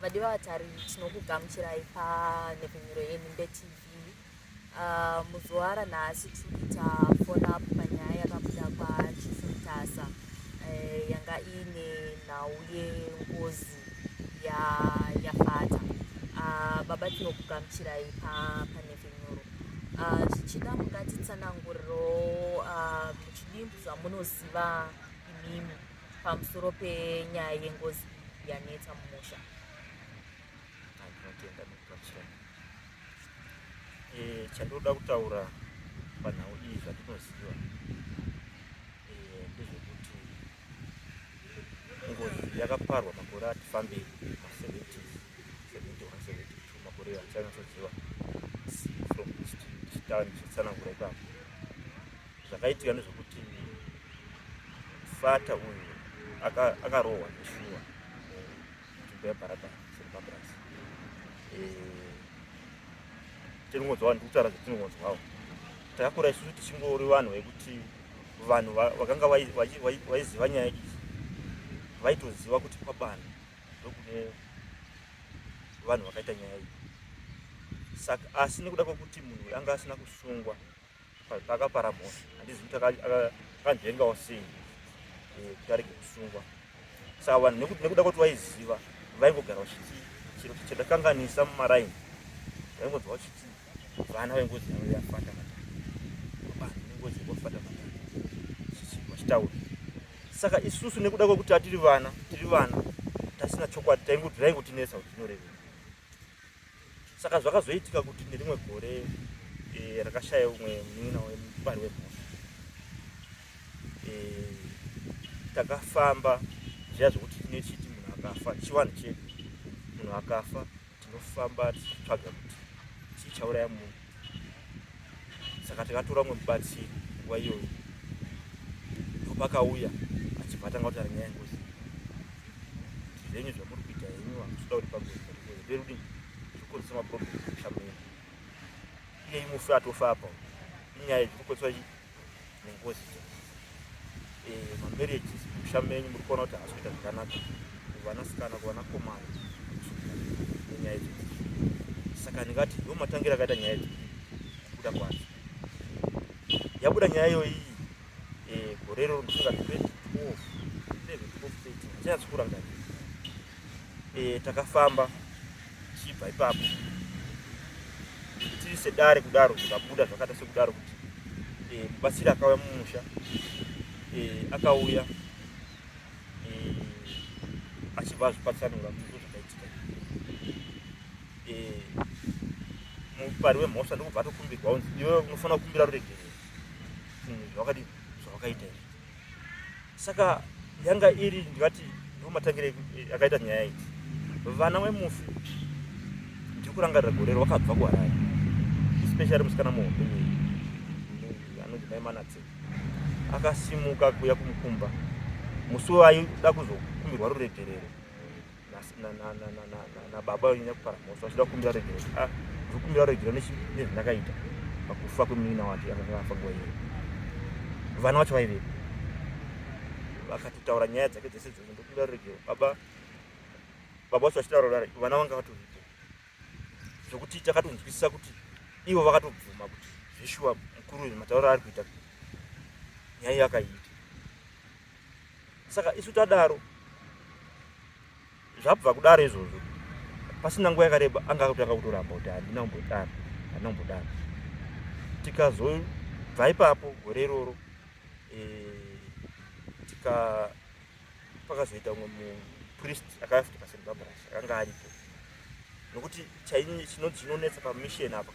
Vadiwa vatariri, tinokugamuchirai panhepfenyuro yeNhimbe TV. Ah, muzuva ranhasi tiri kuita follow up panyaya yakabuda kwaChief Mutasa eh, yanga iine nhau yengozi yaFata. Ah, baba tinokugamuchirai panhepfenyuro. Ah, zvichida mungatitsananguriro muchidimbu zvamunoziva imimi pamusoro penyaya yengozi yanetsa mumusha. Ndinotenda nekugamuchira. Eh, chandinoda kutaura panhau iyi zvandinoziva eh, ndezvekuti ngozi yakaparwa makore ati fambei ma70s 71 72 makore andichanyatsoziva from ndichitsanangura ipapo. Zvakaitika ndezvekuti Fata uyu akarohwa aka neshuwa nzvimbo yaBharadhani St Barbara's. Eh, tinongonzwawo ndikutaura zvatinongonzwawo. Takakura isusu tichingori vanhu vekuti vanhu vakanga vaiziva nyaya iyi vaitoziva kuti kwabani ndokune vanhu vakaita nyaya iyi. Saka asi nekuda kwekuti munhu anga asina kusungwa paakapara mhosva handizivi kuti akanzvengawo sei eh, kuti arege kusungwa. Saka vanhu nekuda kwekuti vaiziva vaingogara vachiti chiro chatakanganisa mumaraini vaingonzwa vachiti vana vengozi yavo yafata matatu baba nengozi yekwafata matatu vachitaura. Saka isusu nekuda kwekuti atiri vana tiri vana tasina chokwadi taingoti raingotinetsa kuti zvinorevei. Saka zvakazoitika kuti nerimwe gore e, rakashaya umwe munin'ina wemubari wemhosva e, takafamba zviya zvekuti tinechiti munhu akafa chivanhu chedu munhu akafa tinofamba tichitsvaga kuti chii chauraya munhu. Saka takatora umwe mubatsiri nguva iyoyo ndopakauya achibva atanga kutaura nyaya yengozi zvenyu zvamuri kuita henyu hamusi kuda kuti pagozi ndokudini zvikukonzesa maproblem musha menyu iye imufi atofa apa inyaya zviri kukonzeswa nengozi eh, mamarriages musha menyu muri kuona kuti haasi kuita zvakanaka kuvanasikana kuvanakomana nenyaya idzodzo. Saka ndingati ndo matangira akaita nyaya idzi kubuda kwadzo. Yabuda nyaya iyoyi eh, gore iroro ndifunga 2012 11 12 13 handinyatsi kurangarira. Eh, takafamba tichibva ipapo tiri sedare kudaro zvikabuda zvakaita sekudaro kuti eh, mubatsiri akauya mumusha eh, akauya eh, achibva azvipatsanura kuti ndizvo zvakaitika. Eh, mupari wemhosva ndokubva atokumbirwa unzi iwe unofanira kukumbira ruregerero zvawakadi zvawakaita izvi. Saka yanga iri ndingati ndo matangire akaita nyaya idzi. Vana wemufi ndiri kurangarira gore wakabva kuHarare especially musikana muhombe anonzi mai Manatse akasimuka kuya kumukumba musi waida kuzokumbirwa ruregerero nababa vanyanya kupara mhosva vachida kukumbira ruregerero ah, ndiri kukumbira ruregerero nezvandakaita pakufa kwemunin'ina wake akanga afa nguva iyoyo. Vana vacho vaivepo vakatotaura nyaya dzake dzese idzodzo, ndokumbira ruregerero baba. Baba vacho vachitaura kudaro vana vanga vatoripo zvekuti takatonzwisisa kuti ivo vakatobvuma kuti zveshuwa mukuru uyu matauro aari kuita nyaya iyo akaiita. Saka isu tadaro zvabva kudaro izvozvo pasina nguva yakareba anga akutanga kutoramba kuti handina kumbodaro handina kumbodaro. Tikazobva ipapo gore iroro eh, tika pakazoita umwe mupriest akauya futi paSt Barbara's akanga aripo nokuti chinonetsa pamission apa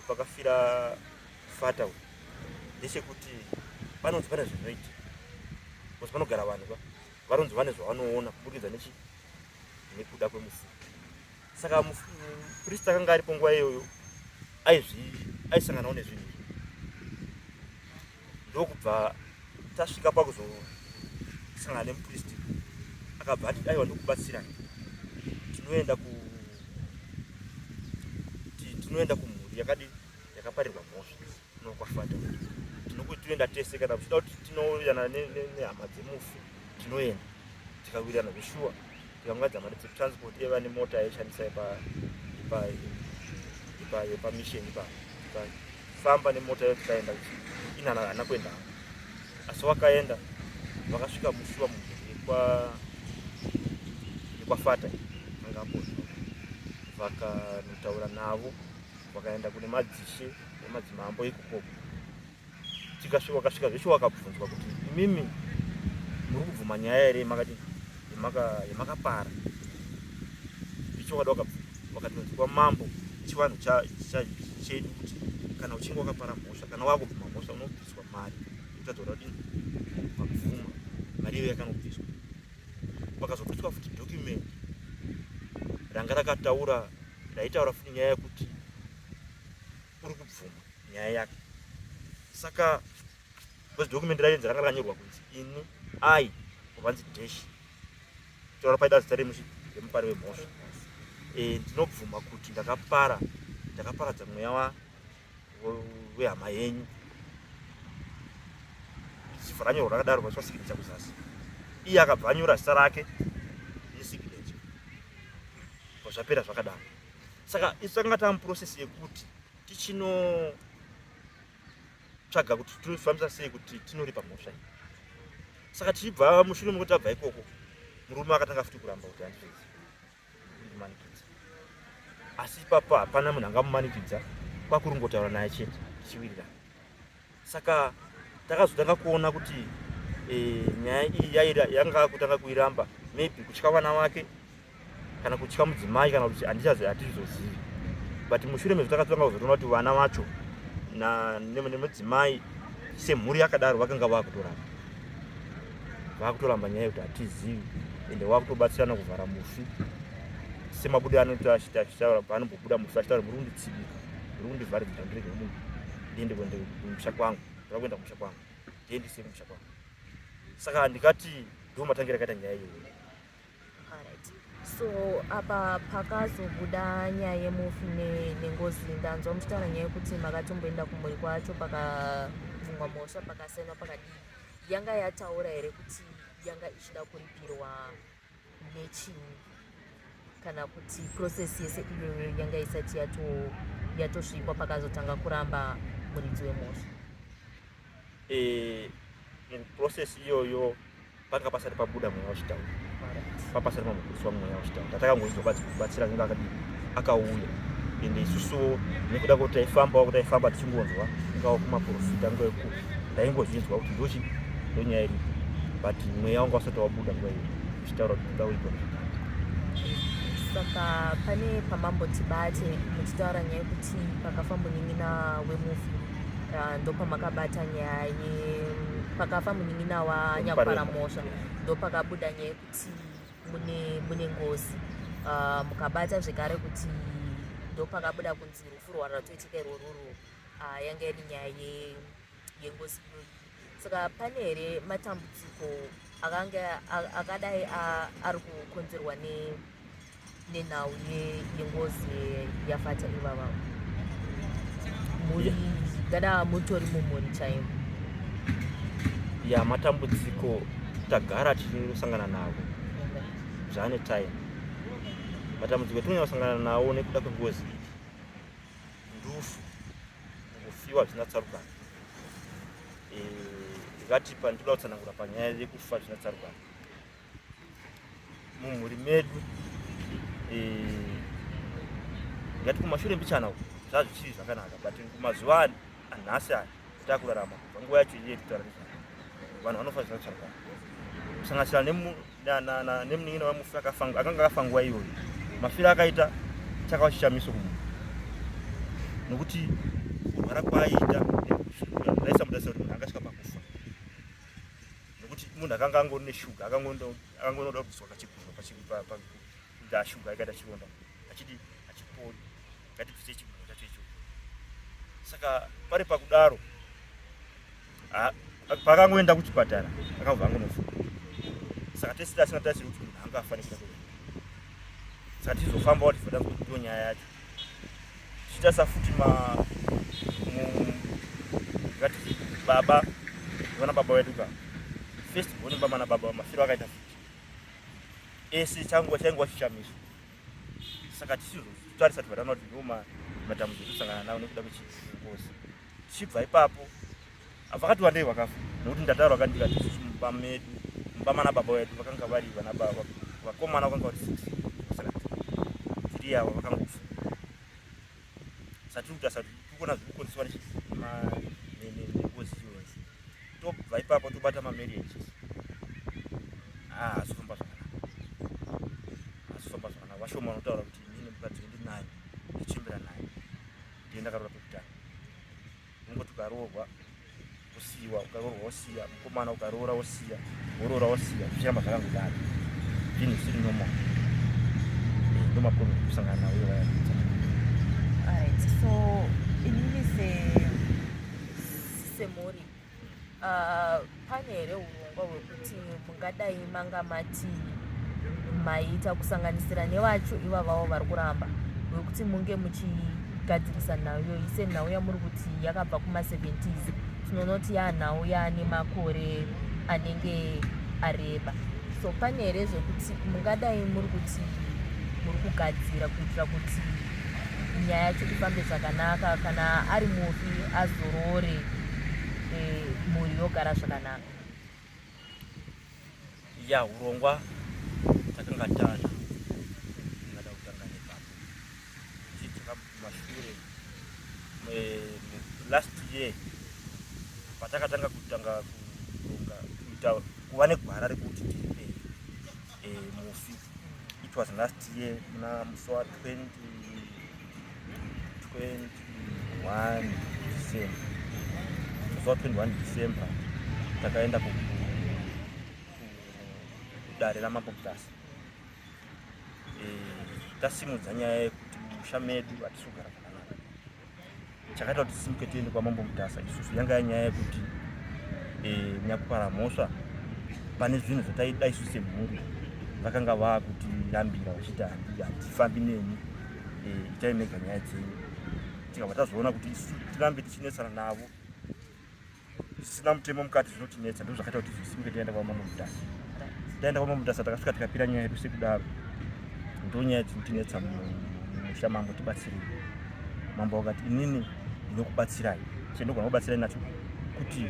pakafira fata uyu ndechekuti panonzi pane zvinoita because panogara vanhu ka vanonzi vane zvavanoona kuburikidza nechi nekuda kwemufi. Saka mupriest akanga aripo nguva iyoyo aisanganawo nezvinhu izvi ndokubva tasvika pakuzosangana nemupristi akabva ati aiwa ndokubatsira tinoenda ku tinoenda kumhuri yakadi yakaparirwa mhosva kunokwafata tinoenda tese kana uchida kuti tinowirirana nehama dzemufi tinoenda tikawirirana zveshuwa. Tikangadza mari dzetransport yaiva nemota yaishandisa yepamission ipa, tikafamba nemota iyo tikaenda. Inana haana kuenda, asi wakaenda, vakasvika musi wa yekwafata anga apo, vakanotaura navo, vakaenda kune madzishe nemadzimambo ikoko. Tikasvika, wakasvika zveshe, wakabvunzwa kuti, "Imimi muri kubvuma nyaya here yemakati yemakapara zvechokwadi?" Wakabvuma, vakatonzi kwamambo chivanhu chedu kuti kana uchinge wakapara mhosva, kana wakubvuma mhosva, unobviswa mari yekutadza kuti wadini wabvuma. Mari iyo yakanobviswa, pakazobviswa futi document ranga rakataura, raitaura futi nyaya yekuti uri kubvuma nyaya yake. Saka because document rainzi ranga rakanyorwa kunzi ini ai vanzi dash, taura paida zita remupari wemhosva, ndinobvuma kuti ndakapara, ndakaparadza mweya wehama yenyu. Zibva ranyorwa rakadaro, paiswa signature kuzasi. Iye akabva anyora zita rake nesignature, bva zvapera zvakadaro. Saka isu takanga taa muprocess yekuti tichinotsvaga kuti tinofambisa sei kuti tinoripa mhosva iyi. Saka tichibva mushure mekuti tabva ikoko, murume akatanga futi kuramba kuti handizvezi kundimanikidza. Asi ipapo hapana munhu angamumanikidza, kwakuringotaura naye chete tichiwirirana. Saka takazotanga kuona kuti nyaya iyi yanga kutanga kuiramba, maybe kutya vana vake kana kutya mudzimai kana kuti handichazi, hatizozivi. But mushure mezvo takatanga kuzotoona kuti vana vacho nemudzimai semhuri yakadaro vakanga vakutoramba, vakutoramba nyaya yekuti hatizivi, ende vakutobatsirana kuvhara mufi semabudo anoita achitaura. Paanombobuda mufi achitaura, "Muri kunditsibika, muri kundivharidzira, ndirege munhu ndiende kuende kumusha kwangu, ndoda kuenda kumusha kwangu, ndiendise kumusha kwangu." Saka ndikati ndo matangira akaita nyaya iyoyo. Alright. So apa pakazobuda nyaya yemufi nengozi, ndanzwa muchitaura nyaya yekuti makatomboenda kumhuri kwacho, pakabvumwa mhosva, pakasainwa, pakadii. Yanga yataura here kuti yanga ichida kuripirwa nechii, kana kuti process yese iyoyo yanga isati yatosvikwa pakazotanga kuramba muridzi wemhosva? Muprocess iyoyo panga pasati pabuda mweya wachitaura, papasati pamboburiswa mweya wachitaura. Takangonzwa kubatsira kunge akadii akauya, ende isusuwo nekuda kwekuti taifambawo, kuti taifamba tichingonzwa, kungava kumaprofita, kungave kupi, taingozvinzwa kuti ndochi ndonyaya iripo, but mweya wanga usati wabuda nguva iyo uchitaura kuti toda kuitwa zvakati. Saka pane pamambotibate muchitaura nyaya yekuti pakafa munin'ina wemufi, ndopamakabata nyaya ye pakafa munin'ina wanyakupara mhosva, ndopakabuda nyaya yekuti mune ngozi. Mukabata zvekare kuti ndopakabuda kunzi rufu rwaratoitika irworuru yanga iri nyaya yengozi iyoyi. Saka pane here matambudziko akanga akadai ari kukonzerwa nenhau yengozi yafata ivava muri gada mutori mumhuri chaimo? Ya, matambudziko tagara tichinosangana navo zvaane time. Matambudziko atinonyanya kusangana nawo nekuda kwengozi iyi ndufu, kufiwa zvisina tsarukano. Ndingati pandinoda kutsanangura panyaya yekufa zvisina tsarukano mumhuri medu, ndingati kumashure mbichana uku zvazvichiri zvakanaka, but kumazuva anhasi aya takurarama, kubva nguva yacho iye titaura nezvayo, vanhu vanofa zvisina tsarukano, kusanganisira nemunin'ina wemufi akanga akafa nguva iyoyo. Mafiro akaita chakava chishamiso kumunhu, nokuti kurwara kwaaiita ndaisamutarisa kuti munhu angasvika pakufa, nokuti munhu akanga angori neshuga, akangonoda kubviswa kachigumwe kuti shuga ikaita chironda achidi achipori, ngatibvise chigumwe chacho ichocho. Saka pari pakudaro, pakangoenda kuchipatara akabva angonofa. Saka tese tasina tasiri kuti munhu angafa nekuda kwe. Saka tizofamba kuti vada kuti ndiyo nyaya yacho. Tichitarisa futi ngati baba vana baba vedu ka, first born baba na baba, mafiro akaita futi. Ese changuva chainguva chishamiso. Saka tichizotarisa tibva kuti ndo matambudziko ekusangana nawo nekuda kwechingozi. Tichibva ipapo vakati wandei vakafa nekuti ndataura vakati ndikati isusu mumba medu mumba mana baba vedu vakanga vari vana baba vakomana vakanga vari six, saka tiri avo vakangofa. Saka tiri kutarisa kuti tiri kuona zviri kukonzeswa nengozi iyoyo. Tobva ipapo tobata mamarriages, haasi kufamba zvakanaka, haasi kufamba zvakanaka. Vashoma vanotaura kuti inini mukadzi wendinaye ndichembera naye, ndiye ndakaroora pekutanga. Ungoti ukaroorwa wosiyiwa, ukaroorwa wosiya mukomana, ukaroora wosiya, woroora wosiya, zvichiramba zvakangodaro, zvinhu zvisiri normal. Ndo maproblem ekusangana nawo iwo. Alright, so inini semhuri, pane here urongwa hwekuti mungadai manga mati maita kusanganisira nevacho ivavavo vari kuramba, hwekuti munge muchigadzirisa nhau iyoyi, senhau yamuri kuti yakabva kuma70s? Tinoona kuti yanhau yaane makore anenge areba. So pane here zvekuti mungadai muri kuti muri kugadzira kuitira kuti nyaya yacho ifambe zvakanaka, kana ari mufi azorore, mhuri yogara zvakanaka? Ya, urongwa takanga tana tingada kutanga nepapo tichidzoka mashure. Last year patakatanga kutanga kuronga kuita kuva negwara rekuti tiripe mufi, it was last year muna musi wa 2021 December. Musi wa 21 December takaenda kudare raMambo Mutasa. Tasimudza nyaya yekuti musha medu hatisi kugara zvakanaka. Chakaita kuti tisimuke tiende kwaMambo Mutasa isusu yanga yanyaya yekuti nyakupara mhosva pane zvinhu zvataida isu semhuri vakanga vakutirambira vachiti hatifambi nemi, itai mega nyaya dzenyu. Tikabva tazoona kuti isu tirambe tichinetsana navo zvisina mutemo mukati zvinotinetsa. Ndo zvakaita kuti tizosimuke tienda kwaMambo Mutasa. Taenda kwaMambo Mutasa, takasvika tikapira nyaya yedu sekudaro: ndo nyaya dzinotinetsa mumusha, mambo, tibatsirei. Mambo wakati, "Inini ndinokubatsirai. Chendogona kubatsirai nacho kuti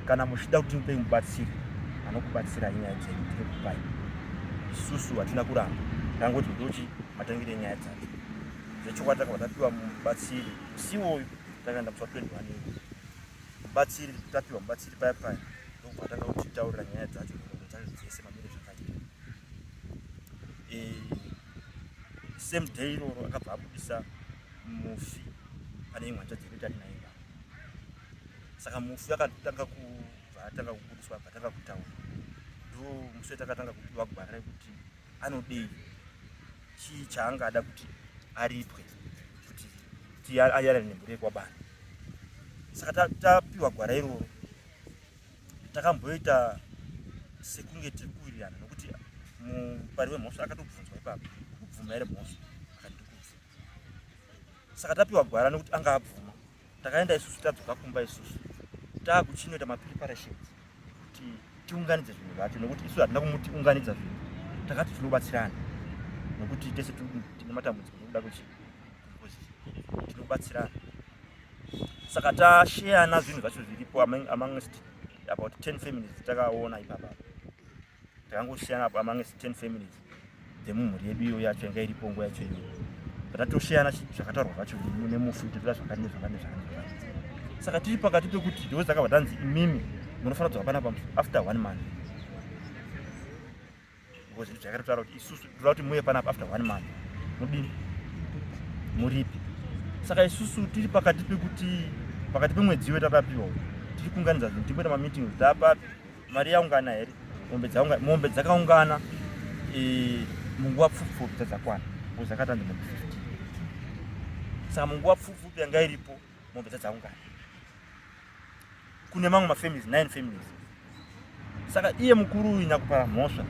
kana muchida kuti ndipei mubatsiri anokubatsirai nyaya dzenyu, ndinokupai." Isusu hatina kuramba, tangoti ndochi matangire nyaya dzacho. Zvechokwadi takabva tapiwa mubatsiri musi iwoyu. Takaenda musi wa 21 iwo. Mubatsiri, tapiwa mubatsiri paya paya, ndokubva tanga kutitaurira nyaya dzacho, nhoroondo dzacho dzese, mamire zvakaita. Same day iroro akabva abudisa mufi pane imwe hanzvadzi yedu tati naye ipapo. Saka mufi akatanga kubva atanga kubudiswa, abva atanga kutaura. Ndo musi wetakatanga kupiwa gwara rekuti anodei, chii chaangada kuti aripwe kuti ayarane nemhuri yekwabani. Saka tapiwa gwara iroro, takamboita sekunge tiri kuwirirana, nokuti mupari wemhosva akatobvunzwa ipapo, "Kubvuma here mhosva?" Akati, "Ndikubvuma." Saka tapiwa gwara nekuti anga abvuma, takaenda isusu. Tadzoka kumba isusu, taakuchinoita mapreparations ekuti tiunganidze zvinhu zvacho, nekuti isu hatina kumuti unganidza zvinhu, takati tinobatsirana nekuti tese tine matambudziko nekuda kwengozi, tinobatsirana. Saka tasheyana zvinhu zvacho zviripo amongst about 10 families. Takaona ipapa takangosiyana amongst 10 families dzemumhuri yedu iyo yacho yanga iripo nguva yacho iyoyo. Tatatosheyana zvakataurwa zvacho nemufi kuti toda zvakati nezvakati nezvakati nezvakati. Saka tiri pakati pekuti ndo takabva tanzi, "Imimi munofanira kudzoka panapa after one month," because zvakatotaura kuti isusu toda kuti muye panapa after one month, mudini, muripi. Saka isusu tiri pakati pekuti pakati pemwedzi iwe takapiwa, tiri kuunganidza zvinhu, timboita mameetings tapapi, mari yaungana here, mombe dzaungana. Mombe dzakaungana munguva pfupi dzadzakwana, because dzakatanzi mombe 15. Saka munguva pfupi yanga iripo mombe dzadzaungana kune mamwe mafamilies, nine families. Saka iye mukuru uyu nyakupara mhosva,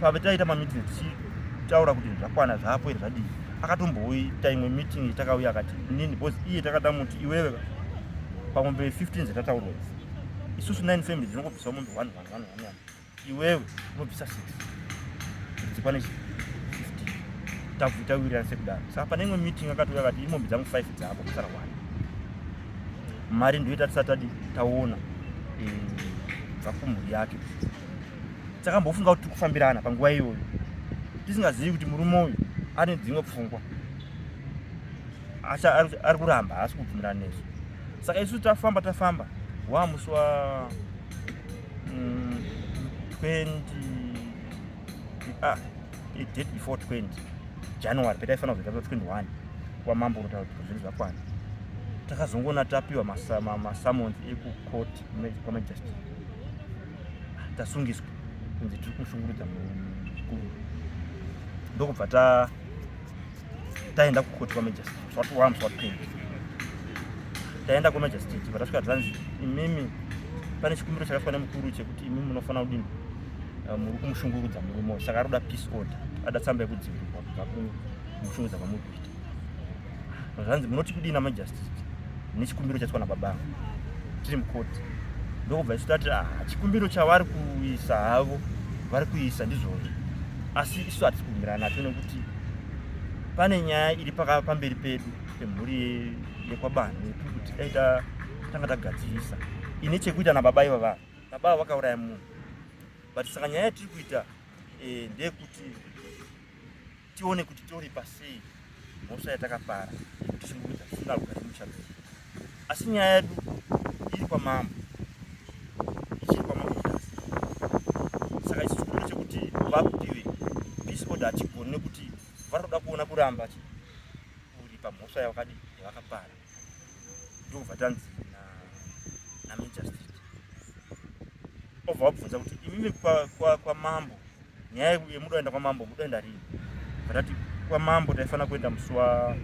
pave taita mameeting tichitaura kuti zvakwana zvapo here, zvadii, akatomboita imwe meeting yatakauya akati inini, because iye takatamuti, "Iwewe, pamombe 15 dzatataurwa idzi, isusu nine families tinongobvisa mombe 1 1 1 1 1, iwewe unobvisa 6." dzikwane 15. Tawirirana sekudaro. Saka pane imwe meeting akatouya akati imombe dzangu 5 dzapo kusara 1. Mari ndoita tisati tadi taona kubva kumhuri yake. Takambofunga kuti tiri kufambirana panguva iyoyo tisingazivi kuti murume uyu ane dzimwe pfungwa, ari kuramba, haasi kubvumirana nesu. Saka isu tafamba tafamba wamusi wa 20 date before 20 January petaifanira kuzoita 21 kwamambo kunotaura kuti zvinhu zvakwana. Takazongoona tapiwa masummons ekucourt kwamagistrate, tasungiswa kunzi tiri kumushungurudza mukuru. Ndokubva taenda kukoti kwamagistrate swati wamusi wa 20 taenda kwamagistrate. Vatasvika tanzi, imimi pane chikumbiro chakaiswa nemukuru chekuti imimi munofanira kudini, muri kumushungurudza murume uyu, saka ari kuda peace order, ada tsamba yekudzivirirwa kubva kumushungurudza kwamuri kuita. Zvanzi munoti kudini amagistrate nechikumbiro chaiswa nababa avo? Tiri mukoti. Ndokubva isu tati, ah, chikumbiro chavari kuisa havo vari kuisa ndizvozvo, asi isu hatisi kubvumirana nacho nekuti pane nyaya iri pamberi pedu pemhuri yekwaBanhu yetiri kuti dai tanga tagadzirisa ine chekuita nababa ivava. Baba ava vakauraya munhu, but saka nyaya yatiri kuita ndeyekuti tione kuti toripa sei mhosva yatakapara yekutishungurudza tisina rugare musha medu. Asi nyaya yedu iri kwamambo, ichiri kwamambo Mutasa. Saka isu chikumbiro chekuti vapiwe peace order hachigoni nekuti vari kuda kuona kuramba kuripa mhosva yavakadi yavakapara. Ndokubva tanzi namagistrate obva vabvunza kuti imimi kwamambo nyaya yemudoenda kwamambo mudoenda rini? Vatati kwamambo taifanira kuenda musi wa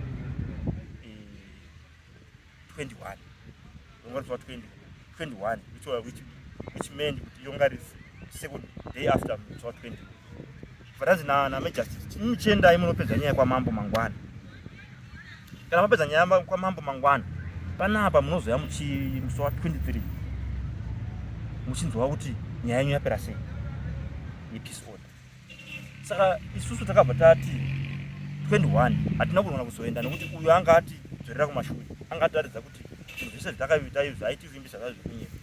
21, ronga musi wa 20 21, which meant kuti yonga ri second day after musi wa 20. Vatanzi namagistrate, imi chiendai munopedza nyaya kwamambo mangwana. Kana mapedza nyaya kwamambo mangwana, panapa munozoya musi wa 23 muchinzwa kuti nyaya yenyu yapera sei yepeace order. Saka isusu takabva tati 21 hatina kugona kuzoenda nekuti uyu anga ati dzorera kumashure, anga atiratidza kuti zvinhu zvese zvatakaita izvi aitivimbisa zvazvo zvekunyepa.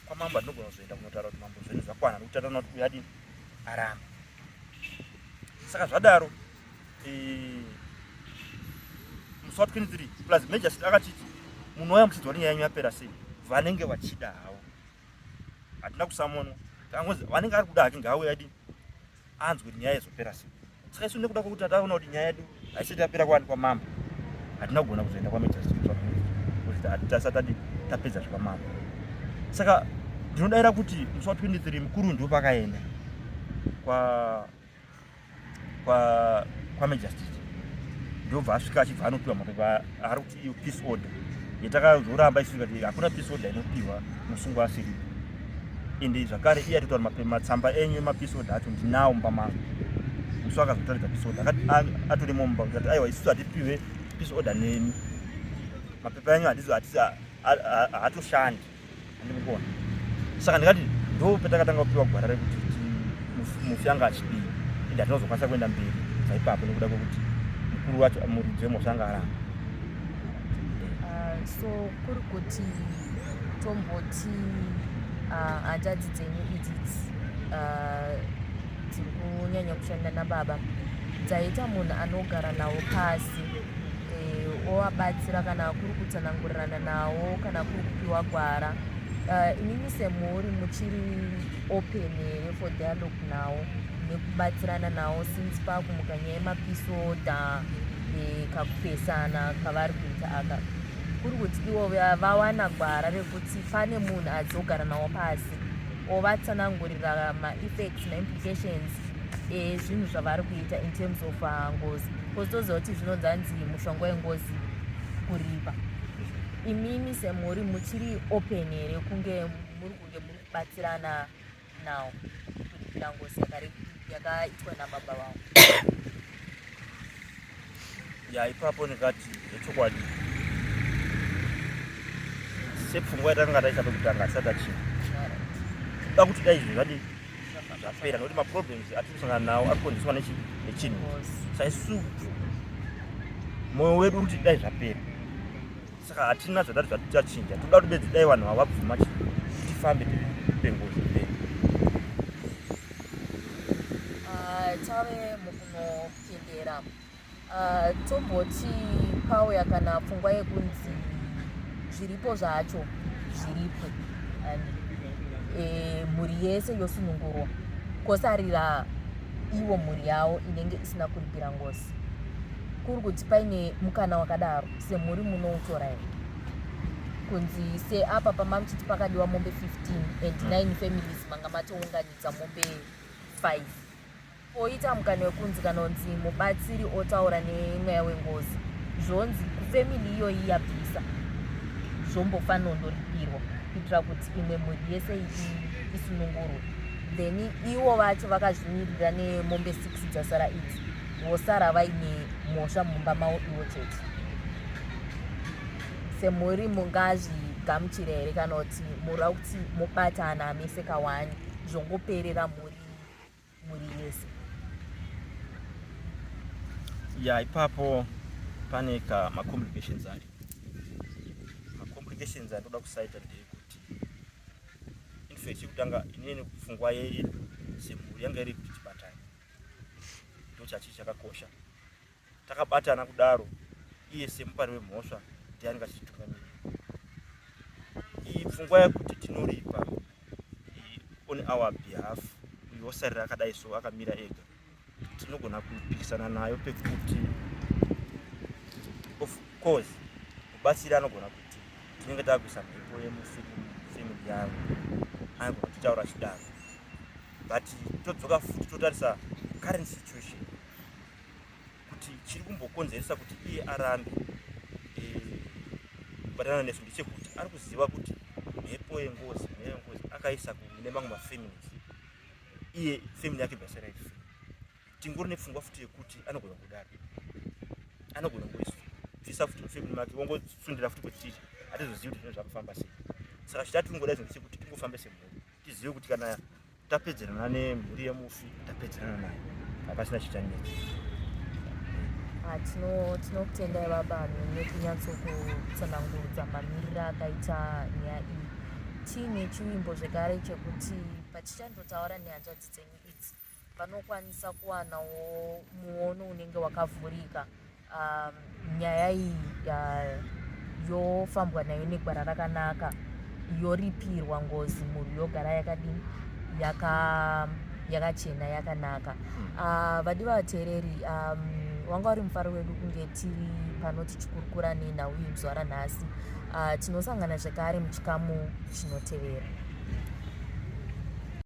Kwamambo hatinogona kuzoenda kunotaura kuti mambo zvenyu zvakwana nekuti tataona kuti uyu adini aramba. Saka zvadaro, musi wa 23 plus magistrate akatiti munouya muchinzwa kuti nyaya yenyu yapera sei. Vanenge vachida havo, hatina kusamonwa, tangozi vanenge ari kuda hake ngaauye adini anzwe kuti nyaya izopera sei. Saka isu nekuda kwekuti tataona kuti nyaya yedu haisati yapera kwani kwamambo, hatina kugona kuzoenda kwamagistrate kuti tisati tapedza zvekwamambo. Saka ndinodayira kuti musi wa 23 mukuru ndo pakaenda kwa kwa kwamagistrate, ndobva asvika achibva anopiwa mapepa ari kuti iyo peace order yatakazoramba isu tikati hakuna peace order inopiwa musungwa asiripo. Ende zvakare iye atitaura matsamba enyu emapeace order acho ndinawo mumba mangu. Musi akazotaridza peace order akati atorimo mumba, tikati aiwa, isusu hatipiwe peace order nemi, mapepa enyu haatoshandi, handikuona. Saka ndikati ndo petakatanga kupiwa gwara rekuti mufi anga achidii, ende hatinozokwanisa kuenda mberi zvaipapo nekuda kwekuti mukuru wacho, muridzi wemhosva, anga aramba. So kuri kuti tomboti hanzvadzi dzenyu idzi dziri kunyanya kushanda nababa dzaita munhu anogara nawo pasi, ovabatsira kana kuri kutsanangurirana nawo, kana kuri kupiwa gwara, imimi semhuri muchiri open here for dialogue nawo nekubatsirana nawo, since pakumuka nyaya yemapeace order, kakupesana kavari kuita aka, kuri kuti ivo vawana gwara rekuti pane munhu azogara nawo pasi ovatsanangurira maeffects, maimplications ezvinhu zvavari kuita in terms of ngozi? Because toziva kuti zvinonzanzi mushonga wengozi kuripa. Imimi semhuri muchiri open here kunge muri kubatsirana nawo kuripira ngozi yakaitwa nababa vavo? Ya, ipapo ndingati zvechokwadi sepfungwa yatakanga taisa pekutanga, hatisati tachinja. Da kuti dai izvi zvadii. Zvapera nokuti maproblems atiri kusangana nawo ari kukonzeswa nechinhu. Saka isusu mwoyo wedu uri kuti dai zvapera. Saka hatina zvatati zvatachinja, toda kuti bedzi dai vanhu ava vabvuma tifambe tipe ngozi mberi. Ah, tave mukunopindera ah, tomboti pauya kana pfungwa yekunzi zviripo zvacho zviripo and e, mhuri yese yosunungurwa kosarira ivo mhuri yavo inenge isina kuripira ngozi kuri kuti paine mukana wakadaro semhuri munoutora here kunzi seapa pamamuchiti pakadiwa mombe 15 and 9 families manga matounganidza mombe 5 poita mukana wekunzi kana unzi mubatsiri otaura nemweya wengozi zvonzi kufamily iyoyi yabvisa zvombofanondoripirwa kuitira kuti imwe mhuri yese isunungurwe then ivo vacho vakazvimirira nemombe 6 dzasara idzi vosara vaine mhosva mumba mavo ivo chete semhuri mungazvigamuchira here kana kuti mura kuti mubatana mese kawani zvongoperera mhuri mhuri yese ya ipapo pane ka macomplications ari macomplications andoda kusaita ndeyekuti infact yekutanga inini pfungwa yedu semhuri yanga iri kuti tibatane ndochachii chakakosha takabatana kudaro iye semupari wemhosva ndiye anenge achitungamirira iyi pfungwa yekuti tinoripa on our behalf uyu wosarira akadai so akamira ega tinogona kupikisana nayo pekuti of course mubatsiri anogona kuti tinenge takuisa mhepo yemufamily yavo anogona kutitaura chidaro but todzoka futi totarisa current situation kuti chiri kumbokonzeresa kuti iye arambe eh, kubatana nesu ndechekuti ari kuziva kuti mhepo yengozi mhepo yengozi akaisa kune mamwe mafamilies iye family yake basa iri free tingori nepfungwa futi yekuti anogona kudaro anogona kungoibvisa futi mufamily make wongosundira futi kwetiri hatizozivi kuti zvinhu zvakufamba sei saka chitati tingoda izvo ndechekuti tingofambe semhuri tizive kuti kana tapedzerana nemhuri yemufi tapedzerana naye hapasina chichanetsa. Ah, tinokutendai baba nekunyatso-kutsanangurudza mamiriro akaita nyaya iyi. Tiine chivimbo zvekare chekuti patichandotaura nehanzvadzi dzenyu idzi vanokwanisa kuwanawo muono unenge wakavhurika um, nyaya iyi uh, yofambwa nayo negwara rakanaka yoripirwa ngozi mhuri yogara yakadini yakachena yaka yakanaka hmm. Vadiwa vateereri wanga uri mufaro wedu kunge tiri pano tichikurukura nenhau iyi muzuva ranhasi. Tinosangana zvekare muchikamu chinotevera.